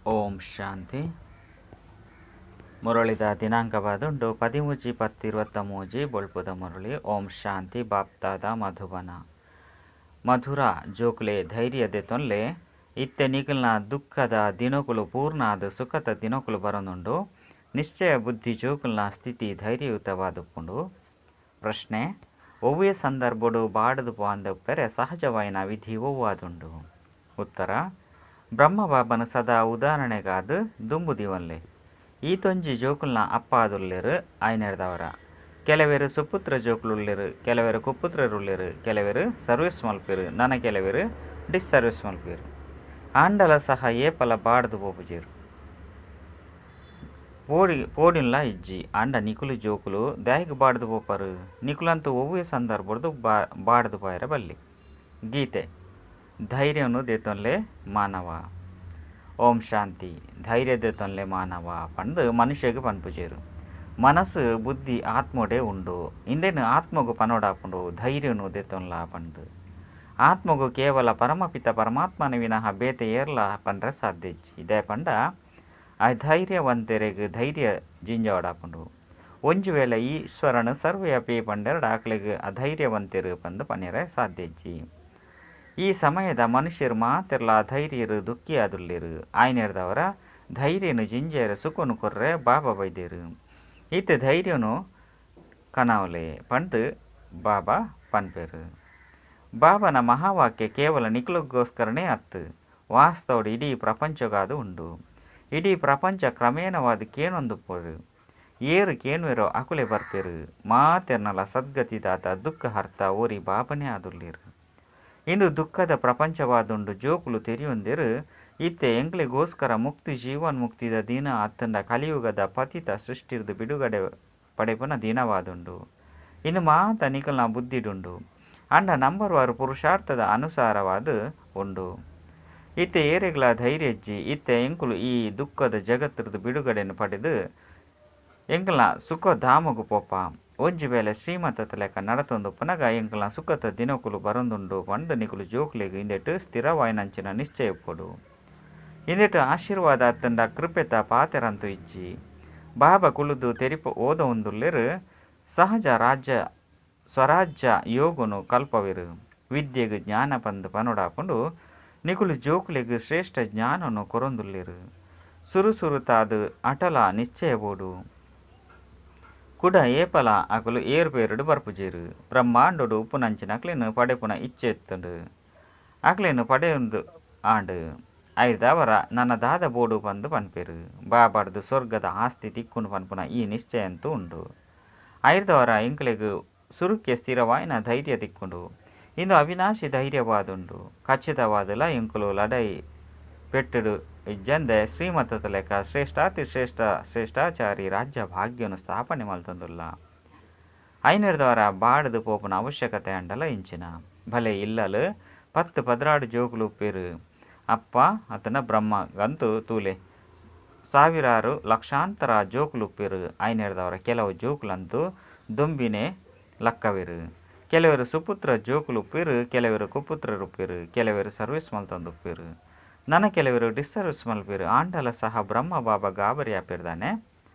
ಓಂ ಶಾಂತಿ. ಮುರಳಿದ ದಿನಾಂಕವಾದುಂಡು 13-10-23 ಬೊಳ್ಪುದ ಮುರಳಿ. ಓಂ ಶಾಂತಿ. ಬಾಪ್ತಾದ ಮಧುಬನ ಮಧುರ ಜೋಕ್ಲೆ ಧೈರ್ಯ ದೆತೊನ್ಲೆ ಇತ್ತೆ ನಿಕಲ್ನ ದುಃಖದ ದಿನಕುಲು ಪೂರ್ಣಾದ ಸುಖದ ದಿನಕುಲು ಬರನುಂಡು. ನಿಶ್ಚಯ ಬುದ್ಧಿ ಜೋಕುಲ್ನ ಸ್ಥಿತಿ ಧೈರ್ಯಯುತವಾದುಪ್ಪುಂಡು. ಪ್ರಶ್ನೆ: ಒವ್ವೇ ಸಂದರ್ಭಡು ಬಾಡದು ಪೋಂದೆ ಉಪ್ಪೆರೆ ಸಹಜವಾಯಿನ ವಿಧಿ ಒವ್ವಾದುಂಡು? ಉತ್ತರ: ಬ್ರಹ್ಮಬಾಬನ ಸದಾ ಉದಾಹರಣೆಗಾದ್ ದುಂಬು ದಿವನ್ಲೆ. ಈತೊಂಜಿ ಜೋಕುಲ್ನ ಅಪ್ಪಾದುಲ್ಲೆರ್ ಆಯ್ನೆರ್ದವರ. ಕೆಲವೆರ್ ಸುಪುತ್ರ ಜೋಕುಲುಲ್ಲೆರ್, ಕೆಲವೆರ್ ಕುಪುತ್ರರುಲ್ಲೆರ್, ಕೆಲವೆರ್ ಸರ್ವಿಸ್ ಮಲ್ಪೆರ್, ನನ ಕೆಲವೆರ್ ಡಿಸ್ಸರ್ವಿಸ್ ಮಲ್ಪೆರ್. ಆಂಡಲ ಸಹ ಏಪಲ ಬಾಡ್ದು ಪೋಪುಜೆರ್. ಪೋಡಿ ಪೋಡಿನ್ಲ ಇಜ್ಜಿ. ಆಂಡ ನಿಕುಲು ಜೋಕುಲು ದಾಯೆಗ್ ಬಾಡ್ದು ಪೋಪರು? ನಿಕುಲಂತೂ ಒವ್ವೇ ಸಂದರ್ಭಡ್ದು ಬಾಡ್ದು ಪೋಯೆರೆ ಬಲ್ಲಿ. ಗೀತೆ: ಧೈರ್ಯನು ದೆತೊನ್ಲೆ ಮಾನವ. ಓಂ ಶಾಂತಿ. ಧೈರ್ಯ ದೆತೊನ್ಲೆ ಮಾನವ ಪಂದ್ ಮನುಷ್ಯಗ್ ಪನ್ಪುಜೆರ್. ಮನಸ್ಸು ಬುದ್ಧಿ ಆತ್ಮೋಡೆ ಉಂಡು. ಇಂದೆನ್ ಆತ್ಮಗು ಪನೋಡಾಪುಂಡು ಧೈರ್ಯನು ದೆತೊನ್ಲ ಪಂದ್. ಆತ್ಮಗು ಕೇವಲ ಪರಮಪಿತ ಪರಮಾತ್ಮನ ವಿನಃ ಬೇತೆ ಏರ್ಲ ಪನ್ರೆ ಸಾಧ್ಯ ಇಜ್ಜಿ. ದಾಯೆ ಪಂಡ ಅಧೈರ್ಯವಂತೆರೆಗ್ ಧೈರ್ಯ ಜಿಂಜಾವಡಾಪುಂಡು. ಒಂಜಿ ವೇಳೆ ಈಶ್ವರನ ಸರ್ವವ್ಯಾಪಿ ಪಂಡೆರಡ ಅಕ್ಲೆಗ್ ಅಧೈರ್ಯವಂತೆರು ಪಂದ್ ಪನೆರೆ ಸಾಧ್ಯ ಇಜ್ಜಿ. ಈ ಸಮಯದ ಮನುಷ್ಯರು ಮಾತೆರ್ಲ ಅಧೈರ್ಯರು ದುಃಖಿಯಾದುಲ್ಲೆರ್. ಆಯ್ನೆರ್ದವರ ಧೈರ್ಯನು ಜಿಂಜೇರೆ ಸುಖನು ಕೊರ್ರೆ ಬಾಬಾ ಬೈದೇರು. ಇತ್ತೆ ಧೈರ್ಯನು ಕನಾವಲೆ ಪಂದ್ ಬಾಬಾ ಪನ್ಪೆರ್. ಬಾಬನ ಮಹಾವಾಕ್ಯ ಕೇವಲ ನಿಕುಲಗೋಸ್ಕರನೇ ಅತ್ತು, ವಾಸ್ತವಡ್ ಇಡೀ ಪ್ರಪಂಚಗಾದು ಉಂಡು. ಇಡೀ ಪ್ರಪಂಚ ಕ್ರಮೇಣವಾದ ಕೇನೊಂದುಪ್ಪರು. ಏರು ಕೇನುವೆರೋ ಅಕುಲೆ ಬರ್ಪೆರು. ಮಾತೆರ್ನಲ ಸದ್ಗತಿದಾತ ದುಃಖ ಹರ್ತ ಓರಿ ಬಾಬನೇ ಆದುಲ್ಲೆರ್. ಇಂದು ದುಃಖದ ಪ್ರಪಂಚವಾದುಂಡು ಜೋಕುಲು ತೆರಿಯೊಂದೆರು. ಇತ್ತೆ ಎಂಕ್ಲೆಗೋಸ್ಕರ ಮುಕ್ತಿ ಜೀವನ್ ಮುಕ್ತಿದ ದಿನ ಅತ್ತಂಡ ಕಲಿಯುಗದ ಪತಿತ ಸೃಷ್ಟಿರ್ದು ಬಿಡುಗಡೆ ಪಡೆಪುನ ದಿನವಾದುಂಡು. ಇಂದು ಮಾತ ನಿಕಲ್ನ ಬುದ್ಧಿಡುಂಡು. ಅಂಡ ನಂಬರ್ ವಾರು ಪುರುಷಾರ್ಥದ ಅನುಸಾರವಾದ ಉಂಡು. ಇತ್ತೆ ಏರೆಗ್ಲ ಧೈರ್ಯ ಇಜ್ಜಿ. ಇತ್ತೆ ಎಂಕುಲು ಈ ದುಃಖದ ಜಗತ್ತಿರ್ದು ಬಿಡುಗಡೆಯನ್ನು ಪಡೆದು ಎಂಕಲ್ನ ಸುಖ ಧಾಮಗು ಪೋಪ. ಒಂಜಿ ವೇಳೆ ಶ್ರೀಮತದ ಲೆಕ್ಕ ನಡತೊಂದು ಪುನಗ ಎಂಕಲ್ನ ಸುಖದ ದಿನಕುಲು ಬರೊಂದುಂಡು ಪಂದ್ ನಿಕುಲು ಜೋಕ್ಲೆಗ್ ಇಂದೆಟ್ ಸ್ಥಿರವಾಯಿನಂಚಿನ ನಿಶ್ಚಯ ಉಪ್ಪೊಡು. ಇಂದೆಟ್ ಆಶೀರ್ವಾದ ಅತ್ತಂಡ ಕೃಪೆತ ಪಾತೆರಂತೂ ಇಜ್ಜಿ. ಬಾಬಾ ಕುಳುದು ತೆರಿಪ ಓದೊಂದುಲ್ಲೆರ್. ಸಹಜ ರಾಜ್ಯ ಸ್ವರಾಜ್ಯ ಯೋಗನು ಕಲ್ಪವೆರು. ವಿದ್ಯೆಗ್ ಜ್ಞಾನ ಪಂದ್ ಪನೊಡಾಪುಂಡು. ನಿಕುಲು ಜೋಕುಲೆಗ್ ಶ್ರೇಷ್ಠ ಜ್ಞಾನನು ಕೊರೊಂದುಲ್ಲೆರ್. ಸುರು ಸುರುತಾದ್ ಅಟಲ ನಿಶ್ಚಯ ಬೋಡು. ಕುಡ ಏಪಲ ಅಕುಲು ಏರುಪೇರುಡು ಬರ್ಪುಜೆರ್. ಬ್ರಹ್ಮಾಂಡೊಡು ಉಪ್ಪುನಂಚಿನ ಅಕ್ಲೆನ್ ಪಡೆಪುನ ಇಚ್ಛೆ ಇತ್ತುಂಡು. ಅಕ್ಲೆನ್ ಪಡೆಯೊಂದು ಆಂಡ್. ಐರ್ದಾವರ ನನ ದಾದ ಬೋಡು ಪಂದ್ ಪನ್ಪೆರ್. ಬಾಬಾರ್ದು ಸ್ವರ್ಗದ ಆಸ್ತಿ ತಿಕ್ಕುಂಡು ಪನ್ಪುನ ಈ ನಿಶ್ಚಯ ಅಂತೂ ಉಂಡು. ಐರ್ದಾವರ ಎಂಕ್ಲೆಗ್ ಸುರುಕ್ಕೆ ಸ್ಥಿರವಾಯಿನ ಧೈರ್ಯ ತಿಕ್ಕುಂಡು. ಇಂದು ಅವಿನಾಶಿ ಧೈರ್ಯವಾದುಂಡು. ಖಚಿತವಾದುಲ ಎಂಕುಲು ಲಡಾಯಿ ಪೆಟ್ಟುಡು ಇಜ್ಜಂದೆ ಶ್ರೀಮತದ ಲೆಕ್ಕ ಶ್ರೇಷ್ಠಾತಿ ಶ್ರೇಷ್ಠ ಶ್ರೇಷ್ಠಾಚಾರಿ ರಾಜ್ಯ ಭಾಗ್ಯನು ಸ್ಥಾಪನೆ ಮಲ್ತೊಂದುಲ್ಲ. ಐನೆರ್ದವರ ಬಾಡದು ಪೋಪುನ ಅವಶ್ಯಕತೆ ಅಂಡಲ ಇಂಚಿನ. ಭಲೆ ಇಲ್ಲಲು 10-12 ಜೋಕುಲು ಉಪ್ಪೆರು. ಅಪ್ಪ ಅತನ ಬ್ರಹ್ಮ ಗಂತು ತೂಲೆ ಸಾವಿರಾರು ಲಕ್ಷಾಂತರ ಜೋಕುಲು ಉಪ್ಪೆರು. ಐನೆರ್ದವರ ಕೆಲವು ಜೋಕುಲಂತೂ ದೊಂಬಿನೆ ಲಕ್ಕವೆರು. ಕೆಲವರು ಸುಪುತ್ರ ಜೋಕುಲು ಉಪ್ಪೆರು, ಕೆಲವರು ಕುಪುತ್ರರು ಉಪ್ಪೆರು, ಕೆಲವರು ಸರ್ವಿಸ್ ಮಲ್ತೊಂದು ಉಪ್ಪೆರು, ನನ ಕೆಲವರು ಡಿಸ್ಸರ್ವಿಸ್ ಮಲ್ಪೆರು. ಆಂಡಲ ಸಹ ಬ್ರಹ್ಮ ಬಾಬಾ ಗಾಬರಿ ಆಪೆರ್ದಾನೆ.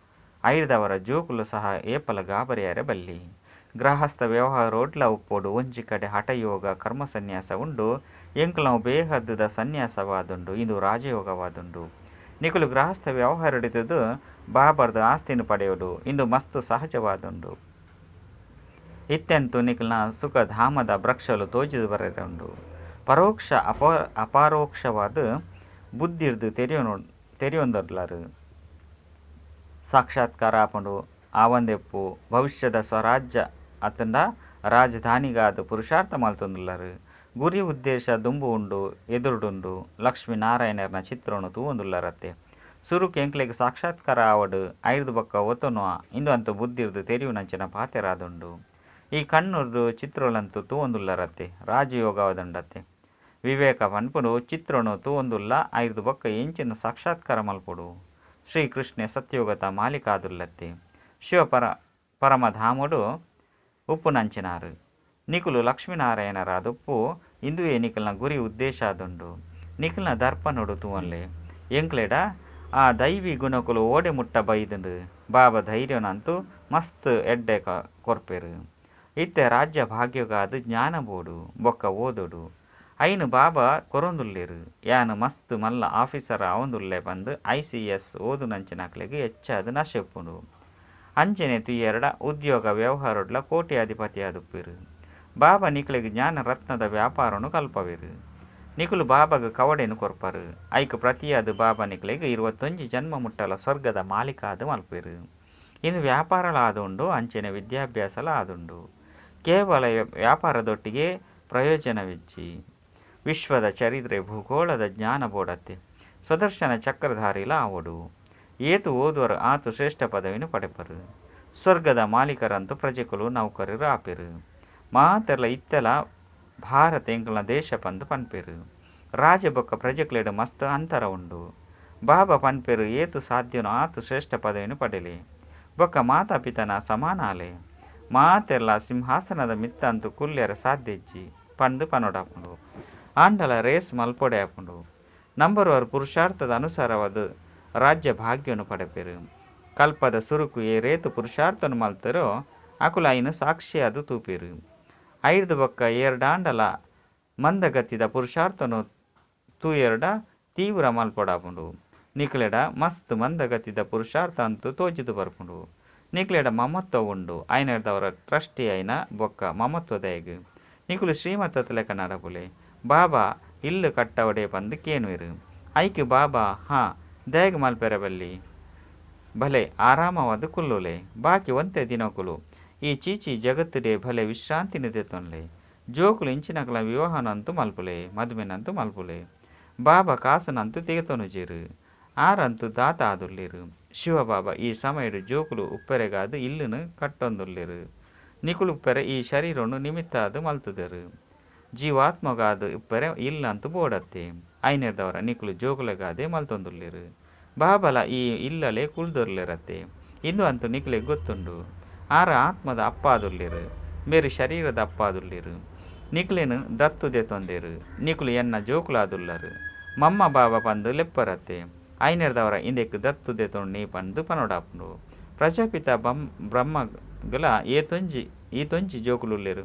ಐರ್ದವರ ಜೋಕುಲು ಸಹ ಏಪಲ ಗಾಬರಿಯಾರೆ ಬಲ್ಲಿ. ಗೃಹಸ್ಥ ವ್ಯವಹಾರೋಡ್ಲ ಉಪ್ಪೊಡು. ಒಂಜಿ ಕಡೆ ಹಠಯೋಗ ಕರ್ಮ ಸನ್ಯಾಸ ಉಂಡು. ಎಂಕುಲವು ಬೇಹದ್ದುದ ಸನ್ಯಾಸವಾದುಂಡು. ಇಂದು ರಾಜಯೋಗವಾದುಂಡು. ನಿಕುಲು ಗೃಹಸ್ಥ ವ್ಯವಹಾರಡಿತದು ಬಾಬರ್ದ ಆಸ್ತಿನ ಪಡೆಯೋಡು. ಇಂದು ಮಸ್ತ್ ಸಹಜವಾದುಂಡು. ಇತ್ತೆಂತು ನಿಕಲ್ನ ಸುಖಧಾಮದ ವೃಕ್ಷಲು ತೋಜಿದು ಬರೆದುಂಡು. ಪರೋಕ್ಷ ಅಪರೋಕ್ಷವಾದ ಬುದ್ಧಿರ್ದು ತೆರೆಯೊಂದರ್ಲರು. ಸಾಕ್ಷಾತ್ಕಾರ ಆಪುಂಡು. ಆವಂದೆಪ್ಪು ಭವಿಷ್ಯದ ಸ್ವರಾಜ್ಯ ಅತ್ತಂಡ ರಾಜಧಾನಿಗಾದ ಪುರುಷಾರ್ಥ ಮಲ್ತೊಂದುಲ್ಲರು. ಗುರಿ ಉದ್ದೇಶ ದುಂಬು ಉಂಡು, ಎದುರುಡುಂಡು. ಲಕ್ಷ್ಮೀ ನಾರಾಯಣರ್ನ ಚಿತ್ರನು ತೂವೊಂದುಲ್ಲರತ್ತೆ. ಸುರುಕು ಎಂಕ್ಲೆಗ್ ಸಾಕ್ಷಾತ್ಕಾರ ಆವಡು ಐರ್ದು ಬೊಕ್ಕ ಒತ್ತೊನುವ ಇಂದು ಅಂತೂ ಬುದ್ಧಿರ್ದು ತೆರಿಯುನಂಚಿನ ಪಾತೆರಾದುಂಡು. ಈ ಕಣ್ಣುರ್ದು ಚಿತ್ರಗಳಂತೂ ತೂವೊಂದುಲ್ಲರತ್ತೆ. ರಾಜಯೋಗವಾದುಂಡತ್ತೆ. ವಿವೇಕ ಪನ್ಪುಂಡು ಚಿತ್ರನು ತೂವೊಂದುಲ್ಲ ಐರ್ದು ಬೊಕ್ಕ ಎಂಚಿನ ಸಾಕ್ಷಾತ್ಕಾರ ಮಲ್ಪೊಡು. ಶ್ರೀಕೃಷ್ಣ ಸತ್ಯೋಗತ ಮಾಲಿಕಾದುಲ್ಲತ್ತೆ. ಶಿವ ಪರಮಧಾಮಡು ಉಪ್ಪುನಂಚಿನಾರು. ನಿಕುಲು ಲಕ್ಷ್ಮೀನಾರಾಯಣರಾದುಪ್ಪು. ಇಂದುವೇ ನಿಕಲ್ನ ಗುರಿ ಉದ್ದೇಶ ಆದುಂಡು. ನಿಕಲ್ನ ದರ್ಪಣೋಡು ತೂವನ್ಲೆ. ಎಂಕ್ಲೆಡ ಆ ದೈವಿ ಗುಣಕುಲು ಓಡೆ ಮುಟ್ಟ ಬೈದ್ಂಡ್? ಬಾಬಾ ಧೈರ್ಯೊನಂತೂ ಮಸ್ತ್ ಎಡ್ಡೆ ಕೊರ್ಪೆರ್. ಇತ್ತೆ ರಾಜ್ಯ ಭಾಗ್ಯೊಗಾದ್ ಜ್ಞಾನ ಬೋಡು, ಬೊಕ್ಕ ಓದೊಡು. ಅಯಿನ್ ಬಾಬಾ ಕೊರೊಂದುಲ್ಲೆರ್. ಯಾನ್ ಮಸ್ತ್ ಮಲ್ಲ ಆಫೀಸರ್ ಆವೊಂದುಲ್ಲೆ ಪಂದ್ ಐ.ಸಿ.ಎಸ್ ಓದುನಂಚಿನಕ್ಲೆಗ್ ಎಚ್ಚಾದ್ ನಶೆ ಉಪ್ಪುಂಡು. ಅಂಚನೆ ತೂಯರ್ಡ ಉದ್ಯೋಗ ವ್ಯವಹಾರಡ್ಲ ಕೋಟ್ಯಾಧಿಪತಿ ಆದುಪ್ಪೆರ್. ಬಾಬಾ ನಿಕ್ಲೆಗ್ ಜ್ಞಾನ ರತ್ನದ ವ್ಯಾಪಾರೊನು ಕಲ್ಪಾವೆರ್. ನಿಕುಲು ಬಾಬಾಗ್ ಕವಡೆನ್ ಕೊರ್ಪರ್. ಅಯಿಕ್ ಪ್ರತಿಯಾದ್ ಬಾಬಾ ನಿಕ್ಲೆಗ್ 21 ಜನ್ಮ ಮುಟ್ಟಲ ಸ್ವರ್ಗದ ಮಾಲೀಕ ಆದ್ ಮಲ್ಪುವೆರ್. ಇಂದು ವ್ಯಾಪಾರಲ ಆದುಂಡು ಅಂಚನೆ ವಿದ್ಯಾಭ್ಯಾಸಲ ಆದುಂಡು. ಕೇವಲ ವ್ಯಾಪಾರದೊಟ್ಟಿಗೆ ಪ್ರಯೋಜನವಿಜ್ಜಿ. ವಿಶ್ವದ ಚರಿತ್ರೆ ಭೂಗೋಳದ ಜ್ಞಾನ ಬೋಡತ್ತೆ. ಸ್ವದರ್ಶನ ಚಕ್ರಧಾರಿಲ ಆವೊಡು. ಏತ್ ಓದುವರ್ ಆತ್ ಶ್ರೇಷ್ಠ ಪದವಿನ್ ಪಡೆಪರ್. ಸ್ವರ್ಗದ ಮಾಲೀಕರಂತೂ ಪ್ರಜೆಕುಲು, ನೌಕರೆರ್ ಆಪೆರ್. ಮಾತೆರ್ಲಾ ಇತ್ತೆಲ ಭಾರತ ಎಂಕಲ್ನ ದೇಶ ಪಂದ್ ಪನ್ಪೆರ್. ರಾಜೆ ಬೊಕ್ಕ ಪ್ರಜೆಕ್ಲೆಡ್ ಮಸ್ತ್ ಅಂತರ ಉಂಡು. ಬಾಬಾ ಪನ್ಪೆರ್ ಏತ್ ಸಾಧ್ಯನೋ ಆತ್ ಶ್ರೇಷ್ಠ ಪದವಿನ್ ಪಡೆಲೆ. ಬೊಕ್ಕ ಮಾತಾ-ಪಿತನ ಸಮಾನ ಆಲೆ. ಮಾತೆರ್ಲಾ ಸಿಂಹಾಸನದ ಮಿತ್ತ್ ಅಂತೂ ಕುಲ್ಲೆರೆ ಸಾಧ್ಯ ಇಜ್ಜಿ ಪಂದ್ ಪನೊಡಾಪುಂಡು. ಆಂಡಲ ರೇಸ್ ಮಲ್ಪೊಡೇ ಆಪುಂಡು. ನಂಬರ್ವಾರ್ ಪುರುಷಾರ್ಥದ ಅನುಸಾರವಾದ್ ರಾಜ್ಯ ಭಾಗ್ಯೊನು ಪಡೆಪೆರ್. ಕಲ್ಪದ ಸುರುಕು ಏರೇತ್ ಪುರುಷಾರ್ಥೊನು ಮಲ್ತೆರೋ ಅಕುಲು ಅಯಿನ್ ಸಾಕ್ಷಿಯಾದ್ ತೂಪೆರ್. ಅಯಿರ್ದ್ ಬೊಕ್ಕ ಏರ್ಡಾಂಡಲ ಮಂದಗತಿದ ಪುರುಷಾರ್ಥೊನು ತೂಯೆರ್ಡ ತೀವ್ರ ಮಲ್ಪೊಡಾಪುಂಡು. ನಿಕ್ಲೆಡ ಮಸ್ತ್ ಮಂದಗತಿದ ಪುರುಷಾರ್ಥ ಅಂತೂ ತೋಜಿದ್ ಬರ್ಪುಂಡು. ನಿಕ್ಲೆಡ ಮಮತ್ವ ಉಂಡು. ಆಯಿನೆಡ್ದಾವರ ಟ್ರಸ್ಟಿ ಆಯಿನ ಬೊಕ್ಕ ಮಮತ್ವ ದಾಯೆಗ್? ನಿಕುಲು ಶ್ರೀಮತದ ಲೆಕ್ಕ ನಡಪುಲೆ. ಬಾಬಾ ಇಲ್ಲ್ ಕಟ್ಟಾವೊಡೆ ಪಂದ್ ಕೇನುವೆರ್. ಅಯಿಕ್ ಬಾಬಾ ಹಾಂ ದಾಯೆಗ್ ಮಲ್ಪೆರೆ ಬಲ್ಲಿ. ಭಲೆ ಆರಾಮವಾದ್ ಕುಲ್ಲುಲೆ. ಬಾಕಿ ಒಂತೆ ದಿನಕುಲು ಈ ಛೀ ಛೀ ಜಗತ್ತ್ ಡೇ ಭಲೆ ವಿಶ್ರಾಂತಿನ್ ದೆತೊನ್ಲೆ. ಜೋಕುಲು ಇಂಚಿನಕಲ್ನ ವಿವಾಹನಂತೂ ಮಲ್ಪುಲೆ ಮದಿಮೆನಂತೂ ಮಲ್ಪುಲೆ. ಬಾಬಾ ಕಾಸುನಂತೂ ದೆತೊನುಜೆರ್. ಆರಂತೂ ದಾತ ಆದುಲ್ಲೆರ್. ಶಿವಬಾಬಾ ಈ ಸಮಯಡ್ ಜೋಕುಲು ಉಪ್ಪೆರೆಗಾದ್ ಇಲ್ಲುನ್ ಕಟ್ಟೊಂದುಲ್ಲೆರ್. ನಿಕುಲು ಉಪ್ಪೆರೆ ಈ ಶರೀರೊನು ನಿಮಿತ್ತ ಆದ್ ಮಲ್ತುದೆರ್. ಜೀವಾತ್ಮಗಾದ್ ಉಪ್ಪೆರೆ ಇಲ್ಲ್ ಅಂತೂ ಬೋಡತ್ತೆ. ಆಯಿನೆಡ್ದಾವರ ನಿಕುಲು ಜೋಕುಲೆಗಾದೇ ಮಲ್ತೊಂದುಲ್ಲೆರ್. ಬಾಬಾಲ ಈ ಇಲ್ಲಡೇ ಕುಲ್ದುಲ್ಲೆರತ್ತೆ. ಇಂದು ಅಂತೂ ನಿಕಲೆಗ್ ಗೊತ್ತುಂಡು. ಆರ್ ಆತ್ಮದ ಅಪ್ಪ ಆದುಲ್ಲೆರ್. ಮೇರ್ ಶರೀರದ ಅಪ್ಪ ಆದುಲ್ಲೆರ್. ನಿಕ್ಲೆನ್ ದತ್ತು ದೆತೊಂದೆರ್. ನಿಕುಲು ಎನ್ನ ಜೋಕುಲಾದುಲ್ಲರ್. ಮಮ್ಮ ಬಾಬಾ ಪಂದ್ ಲೆಪ್ಪುವರತ್ತೆ. ಆಯಿನೆಡ್ದಾವರ ಇಂದೆಕ್ ದತ್ತು ದೆತೊಂಡಿ ಪಂದ್ ಪನೊಡಾಪುಂಡು. ಪ್ರಜಾಪಿತ ಬ್ರಹ್ಮಗ್ ಲ ಏತೊಂಜಿ ಜೋಕುಲುಲ್ಲೆರ್.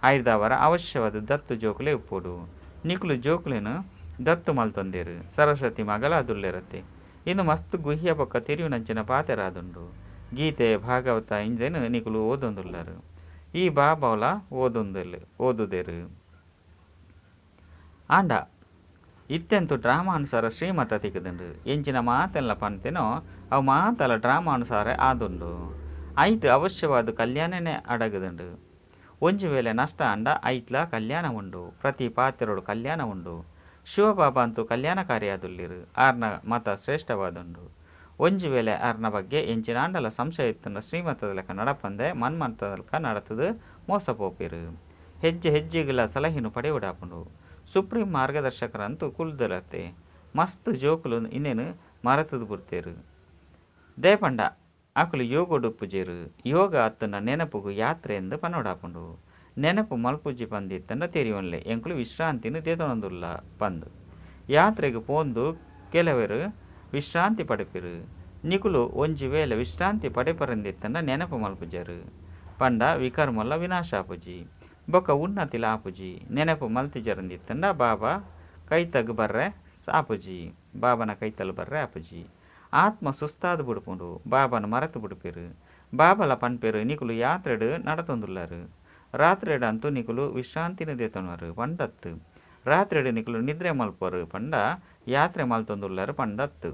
ಆಯಿರ್ದಾವರ ಅವಶ್ಯವಾದ್ ದತ್ತು ಜೋಕುಲೇ ಉಪ್ಪೊಡು. ನಿಕುಲು ಜೋಕುಲೆನ್ ದತ್ತು ಮಲ್ತೊಂದೆರ್. ಸರಸ್ವತಿ ಮಗಲಾದುಲ್ಲೆರತ್ತೆ. ಇಂದು ಮಸ್ತ್ ಗುಹ್ಯ ಬೊಕ್ಕ ತೆರಿಯುನಂಚಿನ ಪಾತೆರ ಆದುಂಡು. ಗೀತೆ, ಭಾಗವತ ಇಂದೆನ್ ನಿಕುಲು ಓದೊಂದುಲ್ಲರ್. ಈ ಬಾಬಾಲ ಓದುದೆರ್. ಆಂಡ ಇತ್ತೆಂತೂ ಡ್ರಾಮಾನುಸಾರ ಶ್ರೀಮತ ತಿಕ್ಕುದುಂಡು. ಎಂಚಿನ ಮಾತೆನ್ಲ ಪಂತೆನೋ ಅವು ಮಾತಲ ಡ್ರಾಮಾನುಸಾರ ಆದುಂಡು. ಅಯಿಟ್ ಅವಶ್ಯವಾದ್ ಕಲ್ಯಾಣನೇ ಅಡಗುದುಂಡು. ಒಂಜಿ ವೇಳೆ ನಷ್ಟ ಆಂಡ ಅಯಿಟ್ಲಾ ಕಲ್ಯಾಣ ಉಂಡು. ಪ್ರತಿ ಪಾತೆರೊಡು ಕಲ್ಯಾಣ ಉಂಡು. ಶಿವಬಾಬಾ ಅಂತೂ ಕಲ್ಯಾಣಕಾರಿ ಆದುಲ್ಲೆರ್. ಆರ್ನ ಮತ ಶ್ರೇಷ್ಠವಾದುಂಡು. ಒಂಜಿ ವೇಳೆ ಆರ್ನ ಬಗ್ಗೆ ಎಂಚಿನಾಂಡಲ ಸಂಶಯ ಇತ್ತುಂಡ ಶ್ರೀಮತದ ಲೆಕ್ಕ ನಡಪಂದೆ ಮನ್ಮತದ ಲೆಕ್ಕ ನಡತುದು ಮೋಸ ಪೋಪೆರ್. ಹೆಜ್ಜೆ ಹೆಜ್ಜೆಗುಲ ಸಲಹೆನ್ ಪಡೆಯೊಡಾಪುಂಡು. ಸುಪ್ರೀಂ ಮಾರ್ಗದರ್ಶಕರಂತೂ ಕುಲ್ದೆರತ್ತೆ. ಮಸ್ತ್ ಜೋಕುಲು ಇಂದೆನ್ ಮರತುದು ಬುಡ್ತೆರ್. ದಾಯೆ ಪಂಡ ಅಕುಲು ಯೋಗಡ್ ಉಪ್ಪುಜೆರ್. ಯೋಗ ಅತ್ತುಂಡ ನೆನಪುಗು ಯಾತ್ರೆ ಇಂದ್ ಪನೊಡಾಪುಂಡು. ನೆನಪು ಮಲ್ಪುಜಿ ಪಂದ್ ಇತ್ತುಂಡ ತೆರಿಯೊನ್ಲೆ ಎಂಕುಲು ವಿಶ್ರಾಂತಿನ್ ದೆತೊನೊಂದುಲ್ಲ ಪಂದ್. ಯಾತ್ರೆಗ್ ಪೋಂದು ಕೆಲವೆರ್ ವಿಶ್ರಾಂತಿ ಪಡೆಪೆರ್. ನಿಕುಲು ಒಂಜಿ ವೇಳೆ ವಿಶ್ರಾಂತಿ ಪಡೆಪರಂದಿತ್ತುಂಡ ನೆನಪು ಮಲ್ಪುಜರ್ ಪಂಡ ವಿಕರ್ಮಲ ವಿನಾಶ ಆಪುಜಿ. ಬೊಕ್ಕ ಉನ್ನತಿಲ ಆಪುಜಿ. ನೆನಪು ಮಲ್ತಿಜರಂದಿತ್ತುಂಡ ಬಾಬಾ ಕೈತಗ್ ಬರ್ರೆ ಆಪುಜಿ. ಬಾಬನ ಕೈತಲ್ ಬರ್ರೆ ಆಪುಜಿ. ಆತ್ಮ ಸುಸ್ತಾದ್ ಬುಡ್ಪುಂಡು. ಬಾಬಾನ ಮರತ್ ಬುಡ್ಪೆರ್. ಬಾಬಾಲ ಪನ್ಪೆರ್ ನಿಕುಲು ಯಾತ್ರೆಡ್ ನಡತೊಂದುಲ್ಲರ್. ರಾತ್ರೆಡಂತೂ ನಿಕುಲು ವಿಶ್ರಾಂತಿನ್ ದೆತೊನುವರ್ ಪಂದತ್ತ್. ರಾತ್ರೆಡ್ ನಿಕುಲು ನಿದ್ರೆ ಮಲ್ಪುವರ್ ಪಂಡ ಯಾತ್ರೆ ಮಲ್ತೊಂದುಲ್ಲರ್ ಪಂದತ್ತ್.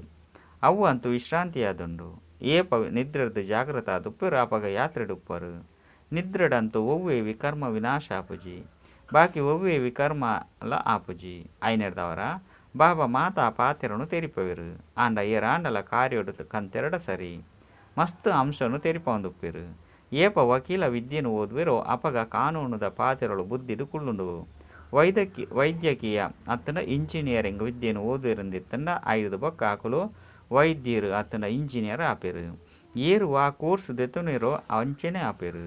ಅವು ಅಂತೂ ವಿಶ್ರಾಂತಿಯಾದುಂಡು. ಏಪ ನಿದ್ರೆರ್ದ್ ಜಾಗೃತ ಆದುಪ್ಪೆರ್ ಅಪಗ ಯಾತ್ರೆಡ್ ಉಪ್ಪುವರ್. ನಿದ್ರೆಡಂತೂ ಒವ್ವೇ ವಿಕರ್ಮ ವಿನಾಶ ಆಪುಜಿ. ಬಾಕಿ ಒವ್ವೇ ವಿಕರ್ಮಲ ಆಪುಜಿ. ಆಯಿನೆಡ್ದಾವರ ಬಾಬಾ ಮಾತಾ ಪಾತೆರೊನು ತೆರಿಪಾವೆರ್. ಆಂಡ ಏರಾಂಡಲ ಕಾರ್ಯಡ್ ಕಂತೆರ್ಡ ಸರಿ. ಮಸ್ತ್ ಅಂಶನ್ ತೆರಿಪಾವೊಂದುಪ್ಪೆರ್. ಏಪ ವಕೀಲ ವಿದ್ಯೆನ್ ಓದುವೆರೋ ಅಪಗ ಕಾನೂನುದ ಪಾತೆರೊಲು ಬುದ್ಧಿಡ್ ಕುಲ್ಲುಂಡು. ವೈದ್ಯಕೀಯ ಅತ್ತುಂಡ ಇಂಜಿನಿಯರಿಂಗ್ ವಿದ್ಯೆನ್ ಓದುವೆರಿಂದಿತ್ತುಂಡ ಆಯಿರ್ದ್ ಬೊಕ್ಕ ಅಕುಲು ವೈದ್ಯೆರ್ ಅತ್ತುಂಡ ಇಂಜಿನಿಯರ್ ಆಪೆರ್. ಏರ್ ವಾ ಕೋರ್ಸ್ ದೆತೊನುವೆರೋ ಅಂಚನೆ ಆಪೆರ್.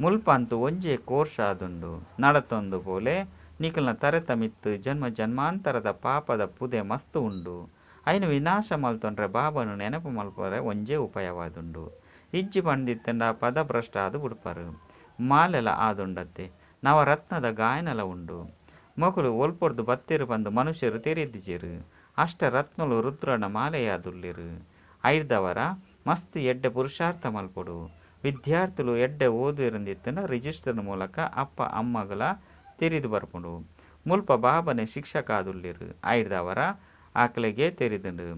ಮುಲ್ಪ ಅಂತೂ ಒಂಜೇ ಕೋರ್ಸ್ ಆದುಂಡು. ನಡತೊಂದು ಪೋಲೆ ನಿಕಲ್ನ ತರೆತ ಮಿತ್ತ್ ಜನ್ಮ ಜನ್ಮಾಂತರದ ಪಾಪದ ಪುದೆ ಮಸ್ತ್ ಉಂಡು. ಐನ್ ವಿನಾಶ ಮಲ್ತೊನ್ರೆ ಬಾಬಾನು ನೆನಪು ಮಲ್ಪರೆ ಒಂಜೇ ಉಪಾಯವಾದುಂಡು. ಇಜ್ಜಿ ಪಂದಿತ್ತುಂಡ ಪದಭ್ರಷ್ಟ ಆದ್ ಬುಡ್ಪರ್. ಮಾಲೆಲ ಆದುಂಡತ್ತೆ. ನವರತ್ನದ ಗಾಯನಲ ಉಂಡು. ಮೊಕುಲು ಒಲ್ಪೊರ್ದು ಬತ್ತೆರ್ ಪಂದ್ ಮನುಷ್ಯೆರ್ ತೆರಿದಿಜೆರ್. ಅಷ್ಟ ರತ್ನೊಲು ರುದ್ರನ ಮಾಲೆಯಾದುಲ್ಲೆರ್. ಐರ್ದಾವರ ಮಸ್ತ್ ಎಡ್ಡೆ ಪುರುಷಾರ್ಥ ಮಲ್ಪೊಡು. ವಿದ್ಯಾರ್ಥಿಲು ಎಡ್ಡೆ ಓದುವೆರಿಂದಿತ್ತುಂಡ ರಿಜಿಸ್ಟರ್ ಮೂಲಕ ಅಪ್ಪ ಅಮ್ಮಗುಲ ತೆರಿದು ಬರ್ಪುಂಡು. ಮುಲ್ಪ ಬಾಬನೆ ಶಿಕ್ಷಕ ಆದುಲ್ಲೆರ್. ಐರ್ದಾವರ ಅಕ್ಲೆಗೇ ತೆರಿದುಂಡು.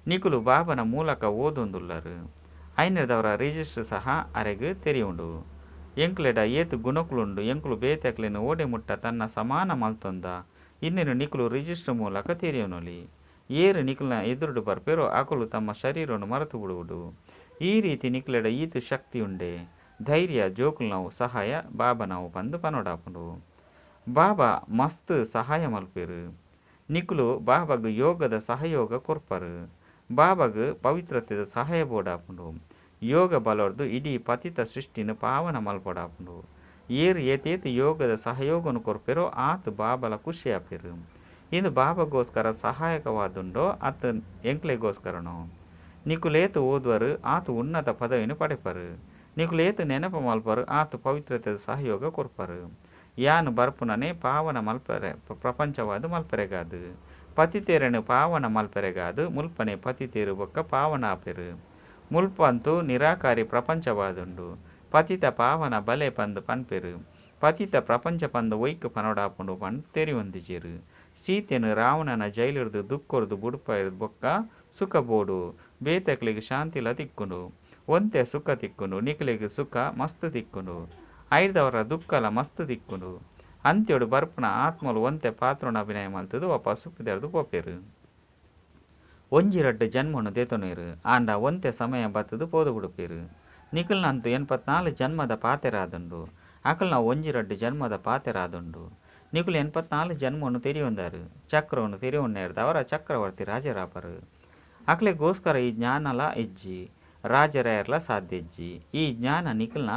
ನಿಕುಲು ಬಾಬನ ಮೂಲಕ ಓದೊಂದುಲ್ಲರ್. ಐನೆರ್ದಾವರ ರಿಜಿಸ್ಟರ್ ಸಹ ಅರೆಗ್ ತೆರಿಯುಂಡು. ಎಂಕ್ಲೆಡ ಏತ್ ಗುಣಕುಲುಂಡು ಎಂಕುಲು ಬೇತೆಕ್ಲೆನ್ ಓಡೆ ಮುಟ್ಟ ತನ್ನ ಸಮಾನ ಮಲ್ತೊಂದ ಇಂದೆನ್ ನಿಕುಲು ರಿಜಿಸ್ಟರ್ ಮೂಲಕ ತೆರಿಯೊನೊಲಿ. ಏರ್ ನಿಕಲ್ನ ಎದುರುಡು ಬರ್ಪೆರೋ ಅಕುಲು ತಮ್ಮ ಶರೀರನ್ ಮರೆತು ಬಿಡುವುದು. ಈ ರೀತಿ ನಿಕ್ಲೆಡ ಈತ್ ಶಕ್ತಿ ಉಂಡೆ. ಧೈರ್ಯ ಜೋಕುಲ್ನವು ಸಹಾಯ ಬಾಬನವು ಪಂದ್ ಪನೊಡಾಪುಂಡು. ಬಾಬಾ ಮಸ್ತ್ ಸಹಾಯ ಮಲ್ಪೆರ್. ನಿಕುಲು ಬಾಬಾಗ್ ಯೋಗದ ಸಹಯೋಗ ಕೊರ್ಪರ್. ಬಾಬಾಗ್ ಪವಿತ್ರತೆದ ಸಹಾಯ ಬೋಡಾಪುಂಡು. ಯೋಗ ಬಲೊರ್ದು ಇಡೀ ಪತಿತ ಸೃಷ್ಟಿನ್ ಪಾವನ ಮಲ್ಪೊಡಾಪುಂಡು. ಏರ್ ಏತೇತ್ ಯೋಗದ ಸಹಯೋಗನು ಕೊರ್ಪೆರೋ ಆತ್ ಬಾಬಲ ಖುಷಿ ಆಪೆರ್. ಇಂದು ಬಾಬಾಗೋಸ್ಕರ ಸಹಾಯಕವಾದುಂಡೋ ಅತ್ ಎಂಕ್ಲೆಗೋಸ್ಕರನೋ. ನಿಕುಲೇತ್ ಓದುವರು ಆತ್ ಉನ್ನತ ಪದವಿನ ಪಡೆಪರ್. ನಿಕುಲೇತ್ ನೆನಪು ಮಲ್ಪರು ಆತ್ ಪವಿತ್ರತೆದ ಸಹಯೋಗ ಕೊರ್ಪರ್. ಯಾನ್ ಬರ್ಪುನನೇ ಪಾವನ ಮಲ್ಪರೆ ಪ್ರಪಂಚವಾದ ಮಲ್ಪರೆಗಾದ್. ಪತಿತೆರೆನ್ ಪಾವನ ಮಲ್ಪರೆಗಾದ್ ಮುಲ್ಪನೆ ಪತಿತೇರು ಬೊಕ್ಕ ಪಾವನ ಆಪೆರ್. ಮುಲ್ಪಂತೂ ನಿರಾಕಾರಿ ಪ್ರಪಂಚವಾದುಂಡು. ಪತಿತ ಪಾವನ ಬಲೆ ಪಂದ್ ಪನ್ಪೆರ್. ಪತಿತ ಪ್ರಪಂಚ ಪಂದ್ ಒಯ್ಕ್ ಪನೊಡಾಪುಂಡು ಪಂದ್ ತೆರಿಯೊಂದಿಜೆರ್. ಸೀತೆನ್ ರಾವಣನ ಜೈಲುರ್ದು ದುಃಖರ್ದು ಬುಡ್ಪಾಯಿರ್ದ್ ಬೊಕ್ಕ ಸುಖ ಬೋಡು. ಬೇತೆಕ್ಲೆಗ್ ಶಾಂತಿಲ ತಿಕ್ಕುಂಡು. ಒಂತೆ ಸುಖ ತಿಕ್ಕುಂಡು. ನಿಕ್ಲೆಗ್ ಸುಖ ಮಸ್ತ್ ತಿಕ್ಕುಂಡು. ಐರ್ದಾವರ ದುಃಖಲ ಮಸ್ತ್ ತಿಕ್ಕುಂಡು. ಅಂತ್ಯೊಡು ಬರ್ಪುನ ಆತ್ಮಲು ಒಂತೆ ಪಾತ್ರನ್ ಅಭಿನಯ ಮಲ್ತುದು ವಾಪಸ್ ಪಿದಡ್ದ್ ಪೋಪೆರ್. ಒಂಜಿ ರಡ್ಡ್ ಜನ್ಮನ್ ದೆತೊನುವೆರ್. ಆಂಡ ಒಂತೆ ಸಮಯ ಬತ್ತುದು ಪೋದು ಬುಡ್ಪೆರ್. ನಿಕಲ್ನಂತೂ ಎನ್ಪತ್ನಾಲ್ ಜನ್ಮದ ಪಾತೆರ ಆದುಂಡು. ಅಕಲ್ನವು ಒಂಜಿ ರಡ್ಡ್ ಜನ್ಮದ ಪಾತೆರ ಆದುಂಡು. ನಿಕುಲು ಎನ್ಪತ್ನಾಲ್ ಜನ್ಮನ್ ತೆರಿಯೊಂದರ್. ಚಕ್ರನ್ ತೆರಿಯೊನ್ನೆರ್ದಾವರ ಚಕ್ರವರ್ತಿ ರಾಜರಾಪರ್. ಅಕ್ಲೆಗೋಸ್ಕರ ಈ ಜ್ಞಾನಲ ಇಜ್ಜಿ. ರಾಜರಾಯೆರ್ಲ ಸಾಧ್ಯ ಇಜ್ಜಿ. ಈ ಜ್ಞಾನ ನಿಕಲ್ನ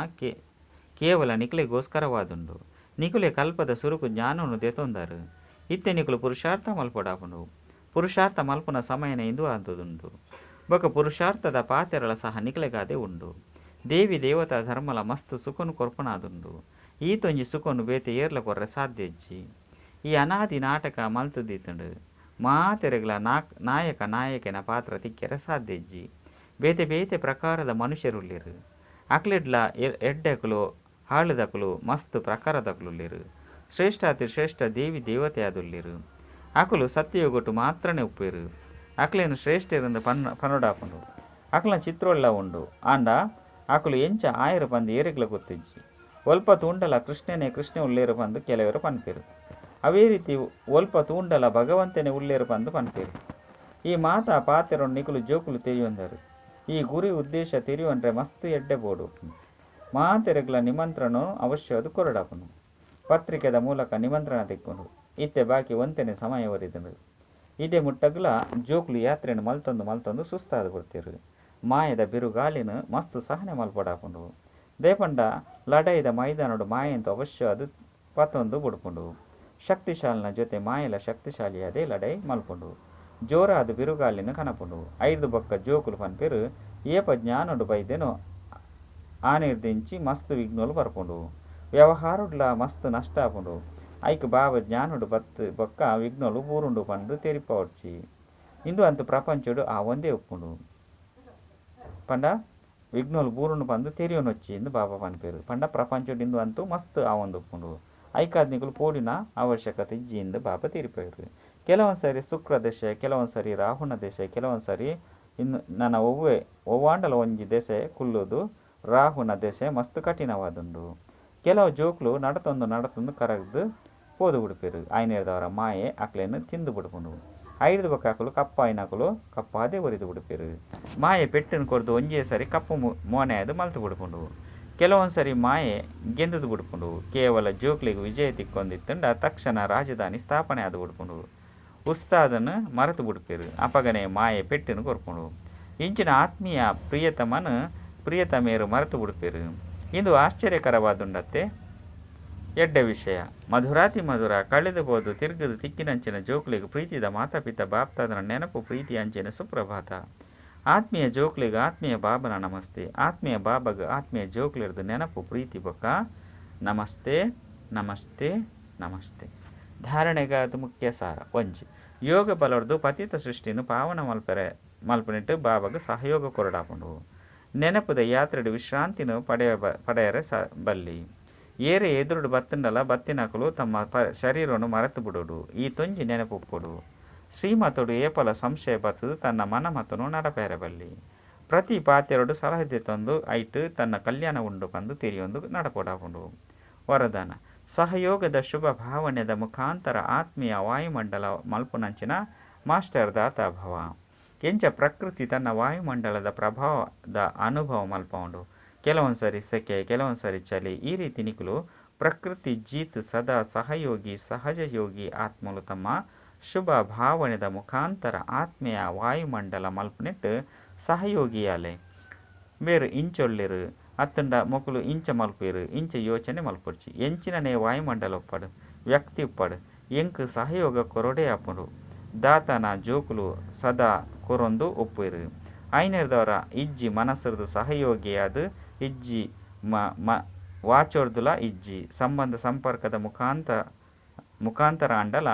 ಕೇವಲ ನಿಕ್ಲೆಗೋಸ್ಕರವಾದುಂಡು. ನಿಕುಲೇ ಕಲ್ಪದ ಸುರುಕು ಜ್ಞಾನವನ್ನು ದೆತೊಂದರ್. ಇತ್ತೆ ನಿಕುಲು ಪುರುಷಾರ್ಥ ಮಲ್ಪೊಡಾಪುಂಡು. ಪುರುಷಾರ್ಥ ಮಲ್ಪುನ ಸಮಯನೇ ಇಂದು ಆದುಂಡು. ಬೊಕ್ಕ ಪುರುಷಾರ್ಥದ ಪಾತೆರಲ ಸಹ ನಿಕ್ಲೆಗಾದೇ ಉಂಡು. ದೇವಿ ದೇವತಾ ಧರ್ಮಲ ಮಸ್ತ್ ಸುಖನು ಕೊರ್ಪುನಾದುಂಡು. ಈತೊಂಜಿ ಸುಖನು ಬೇತೆ ಏರ್ಲ ಕೊರ್ರೆ ಸಾಧ್ಯ ಇಜ್ಜಿ. ಈ ಅನಾದಿ ನಾಟಕ ಮಲ್ತುದಿತ್ತುಂಡು. ಮಾತೆರೆಗ್ಲ ನಾಯಕ ನಾಯಕಿನ ಪಾತ್ರ ತಿಕ್ಕೆರೆ ಸಾಧ್ಯ ಇಜ್ಜಿ. ಬೇತೆ ಬೇತೆ ಪ್ರಕಾರದ ಮನುಷ್ಯರುಲ್ಲೆರ್. ಅಕ್ಲೆಡ್ಲ ಎಡ್ಡೆಕುಲು ಹಾಳುದಕುಲು ಮಸ್ತ್ ಪ್ರಕಾರದಕುಲುಲ್ಲೆರ್. ಶ್ರೇಷ್ಠಾತಿ ಶ್ರೇಷ್ಠ ದೇವಿ ದೇವತೆ ಆದುಲ್ಲೆರ್. ಅಕುಲು ಸತ್ಯಯುಗಟ್ಟು ಮಾತ್ರನೇ ಉಪ್ಪೆರ್. ಅಕ್ಲೆನ್ ಶ್ರೇಷ್ಠರಿಂದ ಪನೊಡಾಪುಂಡು. ಅಕ್ಲೆನ ಚಿತ್ರೊಲ್ಲ ಉಂಡು. ಆಂಡ ಅಕುಲು ಎಂಚ ಆಯೆರ್ ಪಂದ್ ಏರೆಗ್ಲ ಗೊತ್ತಿಜ್ಜಿ. ಒಲ್ಪ ತೂಂಡಲ ಕೃಷ್ಣನೇ ಕೃಷ್ಣೆ ಉಲ್ಲೇರು ಪಂದ್ ಕೆಲವರು ಪನ್ಪೆರ್. ಅವೇ ರೀತಿ ಒಲ್ಪ ತೂಂಡಲ ಭಗವಂತನೇ ಉಲ್ಲೇರು ಪಂದ್ ಪನ್ಪೆರ್. ಈ ಮಾತಾ ಪಾತೆರೊನು ನಿಕುಲು ಜೋಕುಲು ತೆರಿಯೊಂದರು. ಈ ಗುರಿ ಉದ್ದೇಶ ತೆರಿಯೊನ್ರೆ ಮಸ್ತ್ ಎಡ್ಡೆ ಬೋಡು. ಮಾತೆರೆಗ್ಲ ನಿಮಂತ್ರಣ ಅವಶ್ಯವಾದ್ ಕೊರೊಡಾಪುಂಡು. ಪತ್ರಿಕೆದ ಮೂಲಕ ನಿಮಂತ್ರಣ ತಿಕ್ಕುಂಡು. ಇತ್ತೆ ಬಾಕಿ ಒಂತೆನೆ ಸಮಯ ಒರಿದುಂಡು. ಇಡೆ ಮುಟ್ಟಗ್ಲ ಜೋಕುಲು ಯಾತ್ರೆನ್ ಮಲ್ತೊಂದು ಮಲ್ತೊಂದು ಸುಸ್ತಾದ್ ಬಿಡ್ತೆರ್. ಮಾಯದ ಬಿರುಗಾಳಿನ್ ಮಸ್ತ್ ಸಹನೆ ಮಲ್ಪೊಡಾಪುಂಡು. ದೇಪಂಡ ಲಡಾಯಿದ ಮೈದಾನಡ್ ಮಾಯಂತು ಅವಶ್ಯವಾದ್ ಪತೊಂದು ಬುಡ್ಪುಂಡು. ಶಕ್ತಿಶಾಲಿನ ಜೊತೆ ಮಾಯಲ ಶಕ್ತಿಶಾಲಿಯಾದೇ ಲಡಾಯಿ ಮಲ್ಪುಂಡು. ಜೋರಾದ ಬಿರುಗಾಳಿನ ಕನಪುಂಡು. ಐರ್ದ್ ಬೊಕ್ಕ ಜೋಕುಲು ಪನ್ಪೆರ್ ಏಪ ಜ್ಞಾನಡ್ ಬೈದೆನೋ ಆನಿರ್ದಿಂಚಿ ಮಸ್ತ್ ವಿಘ್ನಲು ಬರ್ಪುಂಡು. ವ್ಯವಹಾರಡ್ಲ ಮಸ್ತ್ ನಷ್ಟ ಆಪುಂಡು. ಐಕ್ ಬಾಬಾ ಜ್ಞಾನಡ್ ಬತ್ತ್ ಬೊಕ್ಕ ವಿಘ್ನಲು ಬೂರುಂಡು ಪಂದ್ ತೆರಿಪಾವೊಡ್ಚಿ. ಇಂದು ಅಂತು ಪ್ರಪಂಚಡ್ ಆವೊಂದೇ ಉಪ್ಪುಂಡು. ಪಂಡ ವಿಘ್ನಲು ಬೂರುಂಡು ಪಂದ್ ತೆರಿಯೊನೊಚ್ಚಿ ಇಂದ್ ಬಾಬಾ ಪನ್ಪೆರ್. ಪಂಡ ಪ್ರಪಂಚಡ್ ಇಂದು ಅಂತು ಮಸ್ತ್ ಆವೊಂದುಪ್ಪುಂಡು. ಐಕಾದ್ ನಿಕುಲು ಪೋಡಿನ ಅವಶ್ಯಕತೆ ಇಜ್ಜಿ ಇಂದ್ ಬಾಬಾ ತೆರಿಪಾಯೆರ್. ಕೆಲವೊಂದು ಸಾರಿ ಶುಕ್ರ ದಶೆ, ಕೆಲವೊಂದು ಸಾರಿ ರಾಹುನ ದಶೆ, ಕೆಲವೊಂದು ಸಾರಿ ಇನ್ನು ನನ್ನ ಒವ್ವೆ ಒವ್ವಾಂಡಲ ಒಂಜಿ ದೆಸೆ ಕುಲ್ಲುದು ರಾಹುನ ದೆಸೆ ಮಸ್ತ್ ಕಠಿಣವಾದುಂಡು. ಕೆಲವು ಜೋಕುಲು ನಡತೊಂದು ನಡತೊಂದು ಕರಗ್ದು ಪೋದು ಬಿಡ್ಪೆರ್. ಐನೆರ್ದಾವರ ಮಾಯೆ ಅಕ್ಲೆನ್ ತಿಂದು ಬಿಡ್ಪುಂಡು. ಐರ್ದ್ ಬೊಕ್ಕ ಅಕುಲು ಕಪ್ಪಾಯಿನಕುಲು ಕಪ್ಪಾದೆ ಒರಿದು ಬಿಡ್ಪೆರ್. ಮಾಯೆ ಪೆಟ್ಟನ್ನು ಕೊರ್ದು ಒಂಜೇ ಸರಿ ಕಪ್ಪು ಮೋನೆಯಾದ್ ಮಲ್ತು ಬಿಡ್ಪುಂಡು. ಕೆಲವೊಂದು ಸರಿ ಮಾಯೆ ಗೆಂದುದು ಬಿಡ್ಪುಂಡು. ಕೇವಲ ಜೋಕ್ಲೆಗ್ ವಿಜಯ ತಿಕ್ಕೊಂದಿತ್ತುಂಡ ತಕ್ಷಣ ರಾಜಧಾನಿ ಸ್ಥಾಪನೆ ಆದ್ ಬಿಡ್ಪುಂಡು. ಉಸ್ತಾದನ್ ಮರೆತು ಬಿಡ್ಪೆರ್. ಅಪಗನೆ ಮಾಯೆ ಪೆಟ್ಟನ್ನು ಕೊರ್ಪುಂಡು. ಇಂಚಿನ ಆತ್ಮೀಯ ಪ್ರಿಯತಮನ್ ಪ್ರಿಯತಮೇರು ಮರೆತು ಬಿಡ್ಪೆರ್. ಇಂದು ಆಶ್ಚರ್ಯಕರವಾದುಂಡತ್ತೆ. ಎಡ್ಡೆ ವಿಷಯ. ಮಧುರಾತಿ ಮಧುರ ಕಳೆದು ಪೋದು ತಿರ್ಗದು ತಿಕ್ಕಿನಂಚಿನ ಜೋಕ್ಲೆಗ್ ಪ್ರೀತಿದ ಮಾತಾಪಿತ ಬಾಪ್ತಾದನ ನೆನಪು ಪ್ರೀತಿ ಅಂಚಿನ ಸುಪ್ರಭಾತ. ಆತ್ಮೀಯ ಜೋಕ್ಲೆಗ್ ಆತ್ಮೀಯ ಬಾಬನ ನಮಸ್ತೆ. ಆತ್ಮೀಯ ಬಾಬಗ್ ಆತ್ಮೀಯ ಜೋಕ್ಲೆರ್ದ್ ನೆನಪು ಪ್ರೀತಿ ಬೊಕ್ಕ ನಮಸ್ತೆ ನಮಸ್ತೆ ನಮಸ್ತೆ. ಧಾರಣೆಗಾದ್ ಮುಖ್ಯ ಸಾರ. ಒಂಜಿ. ಯೋಗ ಬಲೊರ್ದು ಪತಿತ ಸೃಷ್ಟಿನ್ ಪಾವನ ಮಲ್ಪೆರೆ ಮಲ್ಪುನೆಟ್ ಬಾಬಾಗ್ ಸಹಯೋಗ ಕೊರೊಡಾಪುಂಡು. ನೆನಪುದ ಯಾತ್ರೆಡ್ ವಿಶ್ರಾಂತಿನ್ ಪಡೆಯ ಪಡೆಯರೆ ಸ ಬಲ್ಲಿ. ಏರೇ ಎದುರುಡು ಬತ್ತುಂಡಲ ಬತ್ತಿನಕುಲು ತಮ್ಮ ಪ ಶರೀರೊನು ಮರತ್ ಬುಡೊಡು. ಈತೊಂಜಿ ನೆನಪು ಉಪ್ಪೊಡು. ಶ್ರೀಮತೊಡು ಏಪಲ ಸಂಶಯ ಬತ್ತುದು ತನ್ನ ಮನ ಮತೊನು ನಡಪೆರೆ ಬಲ್ಲಿ. ಪ್ರತಿ ಪಾತೆರೊಡು ಸಲಹೆ ದೆತೊಂದು ಐಟ್ ತನ್ನ ಕಲ್ಯಾಣ ಉಂಡು ಪಂದ್ ತೆರಿಯೊಂದು ನಡಪೊಡಾಪುಂಡು. ವರದಾನ. ಸಹಯೋಗದ ಶುಭ ಭಾವನೆದ ಮುಖಾಂತರ ಆತ್ಮೀಯ ವಾಯುಮಂಡಲ ಮಲ್ಪುನಂಚಿನ ಮಾಸ್ಟರ್ ದಾತಾ ಭವ. ಎಂಚ ಪ್ರಕೃತಿ ತನ್ನ ವಾಯುಮಂಡಲದ ಪ್ರಭಾವದ ಅನುಭವ ಮಲ್ಪವುಂಡು. ಕೆಲವೊಂದು ಸರಿ ಸೆಕೆ, ಕೆಲವೊಂದು ಸರಿ ಚಳಿ. ಈ ರೀತಿ ನಿಕುಲು ಪ್ರಕೃತಿ ಜೀತ್ ಸದಾ ಸಹಯೋಗಿ ಸಹಜ ಯೋಗಿ ಆತ್ಮಲು ತಮ್ಮ ಶುಭ ಭಾವನೆದ ಮುಖಾಂತರ ಆತ್ಮೀಯ ವಾಯುಮಂಡಲ ಮಲ್ಪುನೆಟ್ ಸಹಯೋಗಿಯಾಲೆ. ಮೇರ್ ಇಂಚೊಲ್ಲೆರ್ ಅತ್ತಂಡ ಮೊಕುಲು ಇಂಚ ಮಲ್ಪುವೆರ್ ಇಂಚ ಯೋಚನೆ ಮಲ್ಪೊಡ್ಚಿ. ಎಂಚಿನನೇ ವಾಯುಮಂಡಲ ಉಪ್ಪಡ್, ವ್ಯಕ್ತಿ ಉಪ್ಪಡ್, ಎಂಕ್ ಸಹಯೋಗ ಕೊರೊಡೇ ಆಪುಂಡು. ದಾತನ ಜೋಕುಲು ಸದಾ ಕೊರೊಂದು ಉಪ್ಪುವೆರ್. ಐನೆರ್ದವರ ಇಜ್ಜಿ ಮನಸ್ಸುರ್ದು ಸಹಯೋಗಿಯಾದ್ ಇಜ್ಜಿ ಮ ಮ ವಾಚೊರ್ದುಲ ಇಜ್ಜಿ ಸಂಬಂಧ ಸಂಪರ್ಕದ ಮುಖಾಂತರ ಮುಖಾಂತರ ಆಂಡಲ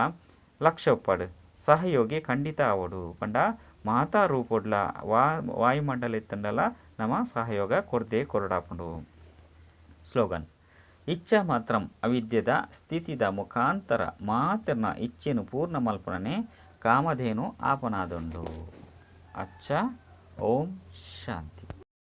ಲಕ್ಷ್ಯ ಉಪ್ಪಡ್ ಸಹಯೋಗಿ ಖಂಡಿತ ಆವೊಡು ಪಂಡ ಮಾತಾ ರೂಪೊಡ್ಲ ವಾ ವಾಯುಮಂಡಲ ಇತ್ತುಂಡಲ ನಮ ಸಹಯೋಗ ಕೊರ್ದೇ ಕೊರೊಡಾಪುಂಡು. ಸ್ಲೋಗನ್. ಇಚ್ಛಾ ಮಾತ್ರಂ ಅವಿದ್ಯೆದ ಸ್ಥಿತಿದ ಮುಖಾಂತರ ಮಾತೆರ್ನ ಇಚ್ಛೆನ್ ಪೂರ್ಣ ಮಲ್ಪುನನೇ ಕಾಮಧೇನು ಆಪನಾದುಂಡು. ಅಚ್ಚ ಓಂ ಶಾಂತಿ.